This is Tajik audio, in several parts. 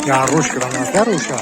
Яруш гранатар уша.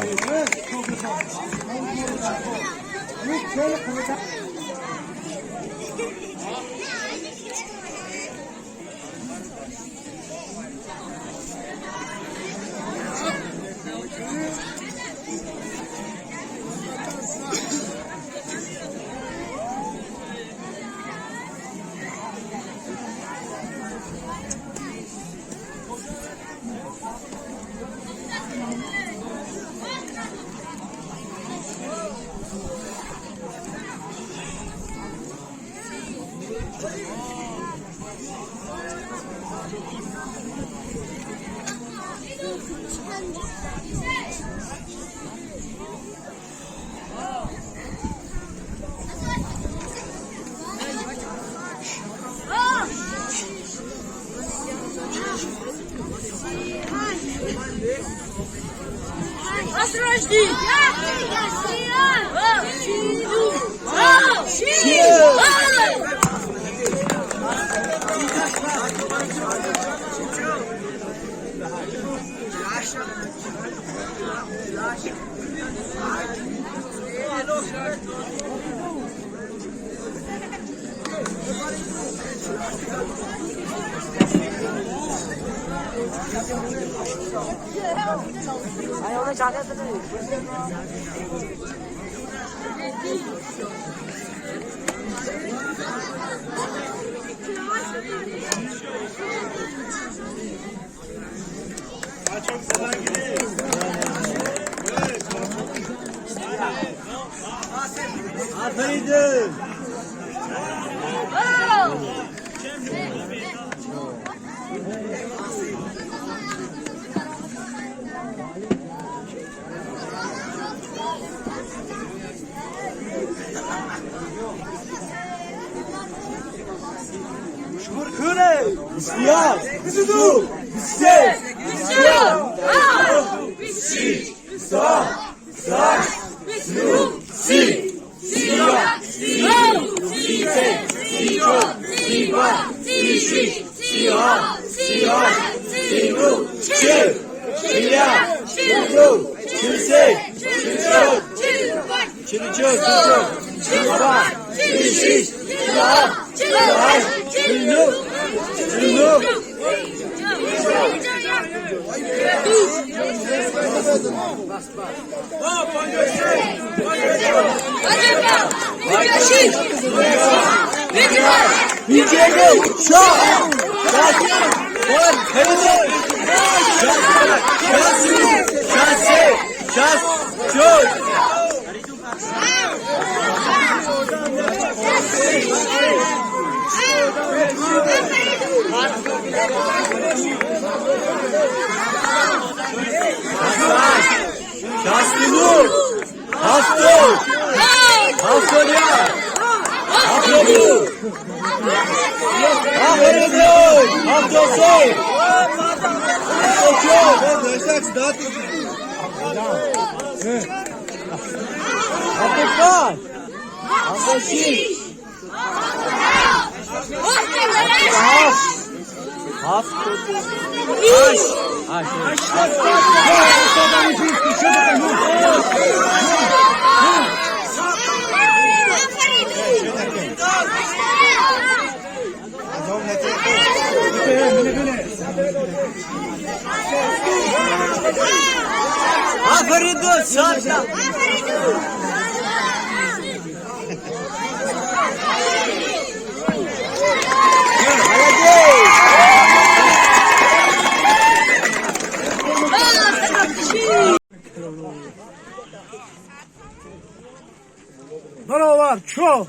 Баровар, чор,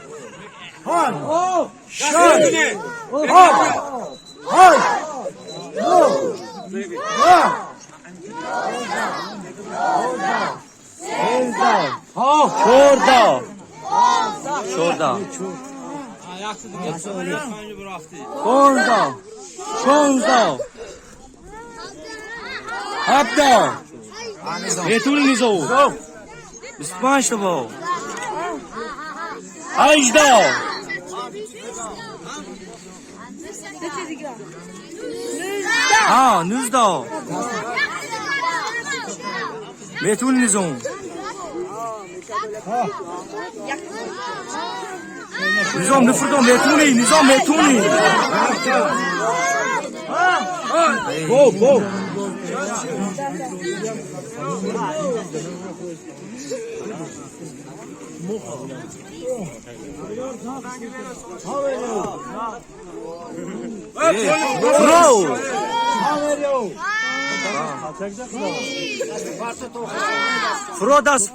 панҷ, шаш, ҳафт, ҳашт, нӯҳ, даҳ, чордаҳ, чордаҳ, понздаҳ, шонздаҳ, ҳабдаҳ, бетул низов, 25 та бо, 18. Ҳа, 19. Метуни низом. Низом нифрдо метуни, низом метуни. Го, го. Фро. Фро даст.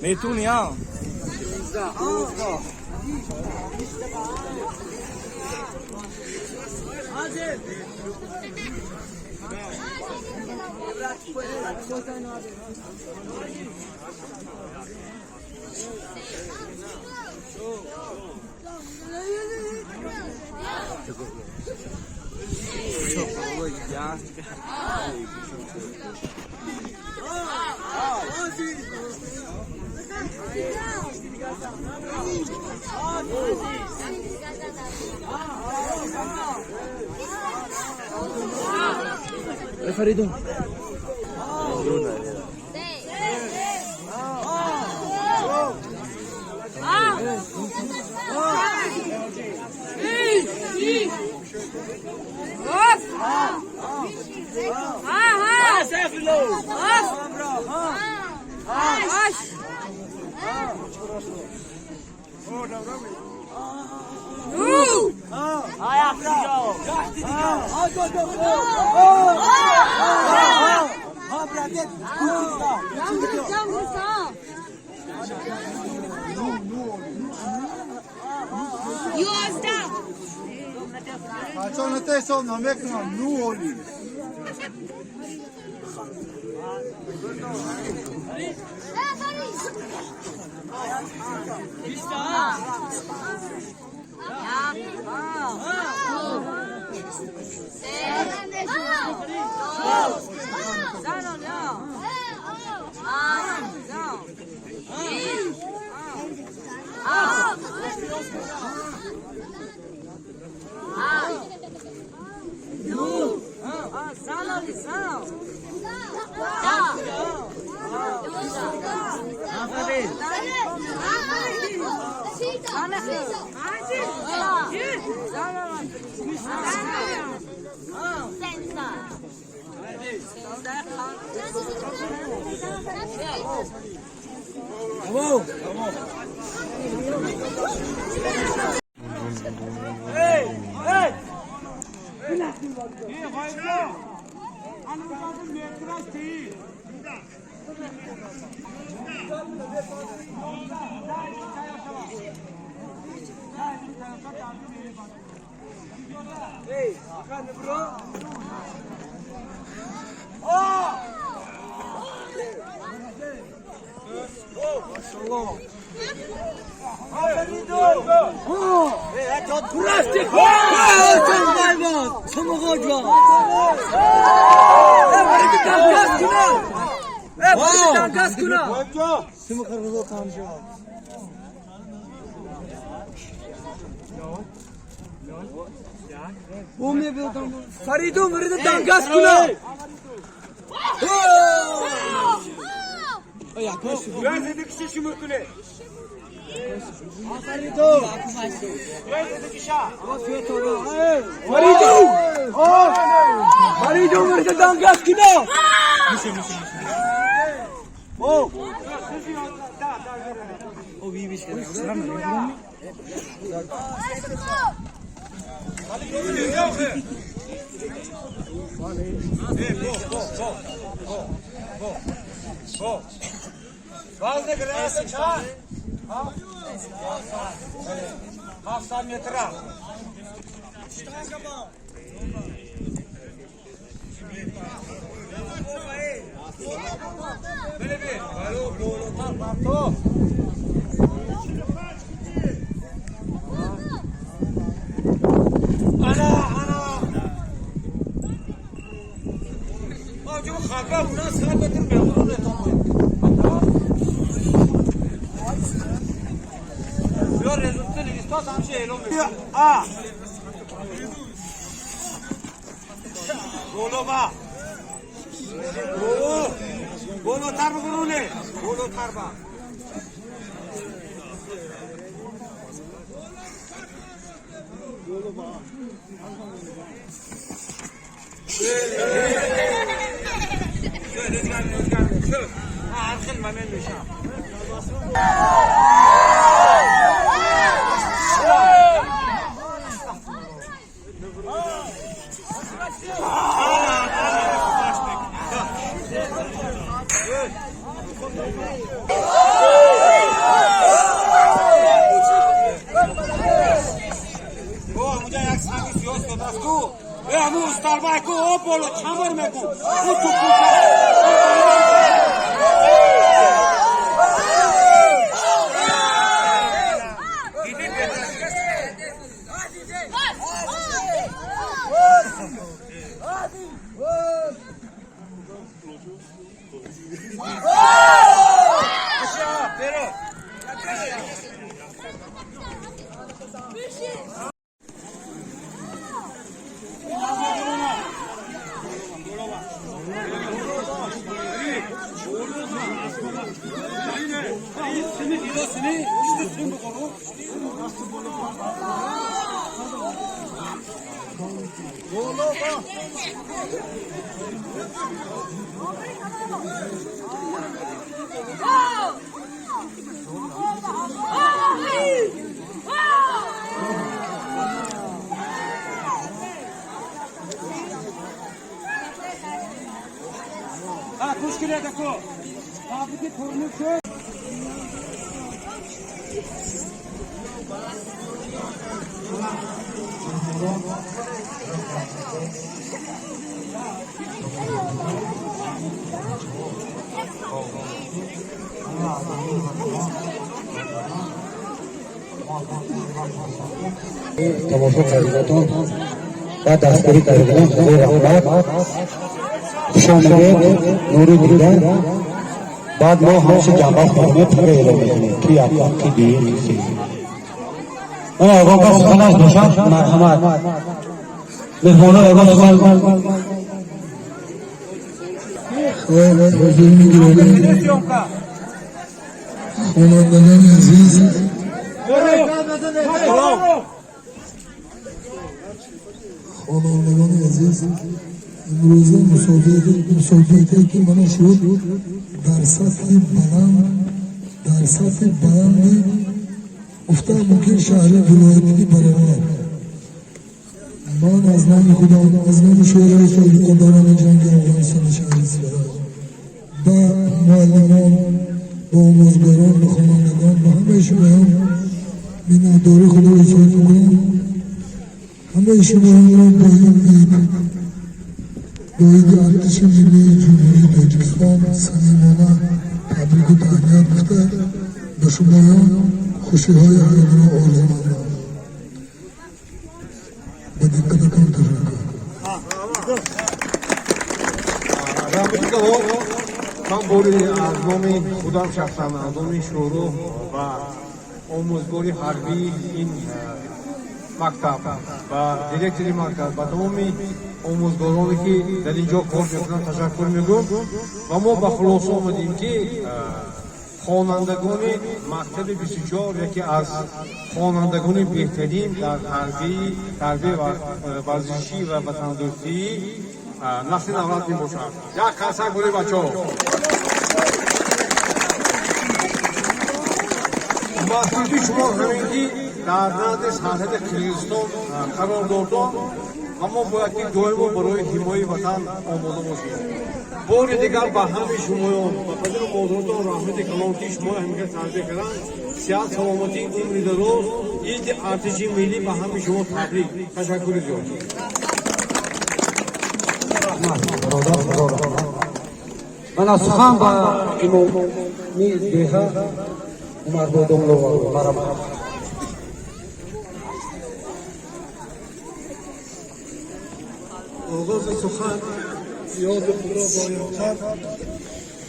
Метуни, а? Фаридун. Фаридун варида дангас куна. Фаридун! Фаридун варида дангас куна. Тамошо кардагатон ва дастгирӣ кардагон худои раҳмат. Хуш омадед, нури дида. Баъд мо ҳамеша ҷанбаст мекунем, пура эълон мекунем, ки якум, ки дуюм, ки сеюм. Мана ягон кас суханаш бошад, марҳамат. Меҳмоно, ягон сухан. Хонандагони азиз, хонандагони азиз, имрӯза мусобиқае ки мана шуд, дар сатҳи баланд, дар сатҳи баланди, гуфтам мумкин, шаҳри вилоятӣ баровард. Ман аз номи худам, аз номи Шӯрои собиқадорони ҷанги Афғонистони шаҳри Исфара ба муаллимон, ба омӯзгорон, ба хонандагон, ба ҳамаи шумоён миннатдории худро изҳор мекунам. Ҳамаи шумоёнро бо ин ид, бо иди Артиши Миллии Ҷумҳурии Тоҷикистон самимона табрику таҳният гуфта, ба Шумоён хушиҳои ҳаётро орзумандам. Ба диққататон ташаккур. Раҳмати калон. Ман бори аз номи худам шахсан, аз номи шӯро ва омӯзгори ҳарбии ин мактаб ва директори мактаб, ба тамоми омӯзгороне, ки дар ин ҷо кор мекунанд, ташаккур мегӯям. Ва мо ба хулоса омадем, ки хонандагони мактаби 24 яке аз хонандагони беҳтарин дар ҳарбии тарбия, варзишӣ ва ватандӯстии насли наврас мебошанд. Як қарсак бори, бачаҳо. Масъулияти шумо ҳамин, ки дар назди сарҳади Қирғизистон қарор дордон ва мо бояд, ки доимо барои ҳимояи ватан омода бошем. Бори дигар ба ҳамаи шумоён, ба падару модаротон раҳмати калон, ки шумо ҳамихел тарбия карданд. Сиҳат, саломатӣ, умри дароз. Иди артиши миллӣ ба ҳамаи шумо табрик. Ташаккури зиёд. Бародар, худо раҳмат. Мана сухан ба имоми деҳа Умарбой домлова, марҳамат. Оғози сухан ёди худро бояд кард,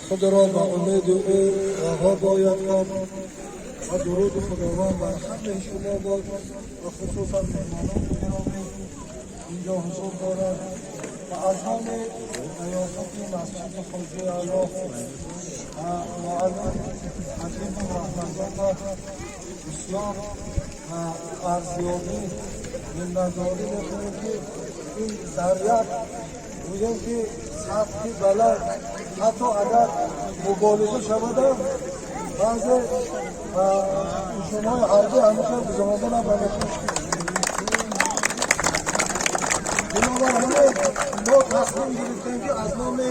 худро ба умеди ӯ раҳо бояд кард ва дуруди Худованд бар ҳамаи шумо бод ва хусусан меҳмонони гиромӣ инҷо ҳузур доранд. Ва аз номи риёсати масҷиди Хоҷаи Аъло муаллим Ҳакимов Раҳматзода бисёр арзёбӣ, миннатдорӣ мекунем, ки ин дар як, гӯем, ки сатҳи баланд, ҳатто агар муболиға шавадам, баъзе нишонҳои ҳарбӣ ҳамихел гузаронданам наметавонад. Бинобар ҳамин мо тасмим гирифтем, ки аз номи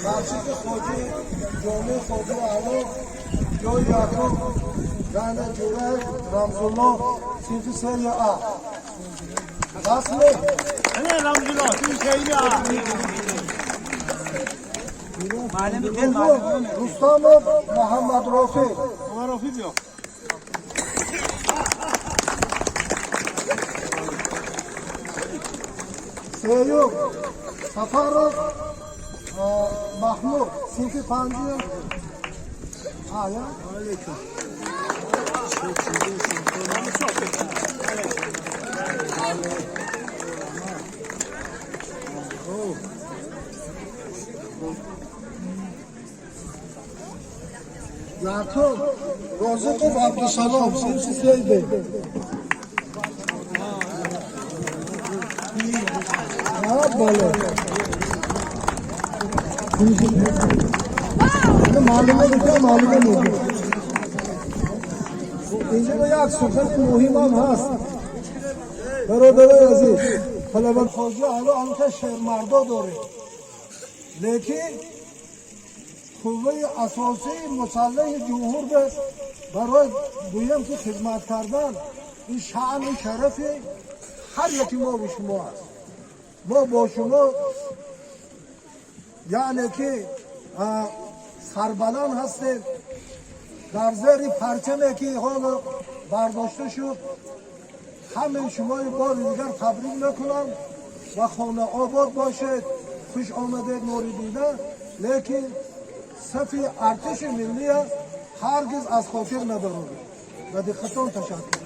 масҷиди Хоҷи ҷомеи Хоҷаи Аъло ҷои якум, яъне Ҷураев Рамзулло, синфи сеи А. Расми Рамзулло, синфи сеи А. Дуюм Рустамов Муҳаммадрофӣ. Муҳаммадрофӣ, биё. Сеюм Сафаров Маҳмуд, синфи панҷум А. Якум Розиқов Абдусалом, синфи сеи Б. Бале, маълума буда, маълума мегӯ. Инҷо як сухани муҳимам ҳаст, бародарои азиз. Талаба Хоҷа Аъло анка шермардо дорем, лекин қувваи асосии мусаллаҳи ҷумҳур барои, гӯем, ки хизмат кардан, ин шаъну шарафи ҳар яки мо шумо аст. Мо бо шумо, яъне ки, сарбаланд ҳастем дар зери парчаме, ки ҳоло бардошта шуд. Ҳамаи шумои бори дигар табрик мекунам ва хона обод бошед. Хуш омадед, нури дида. Лекин сафи артиши миллия ҳаргиз аз хотир набароред. Ба диққатон ташаккур.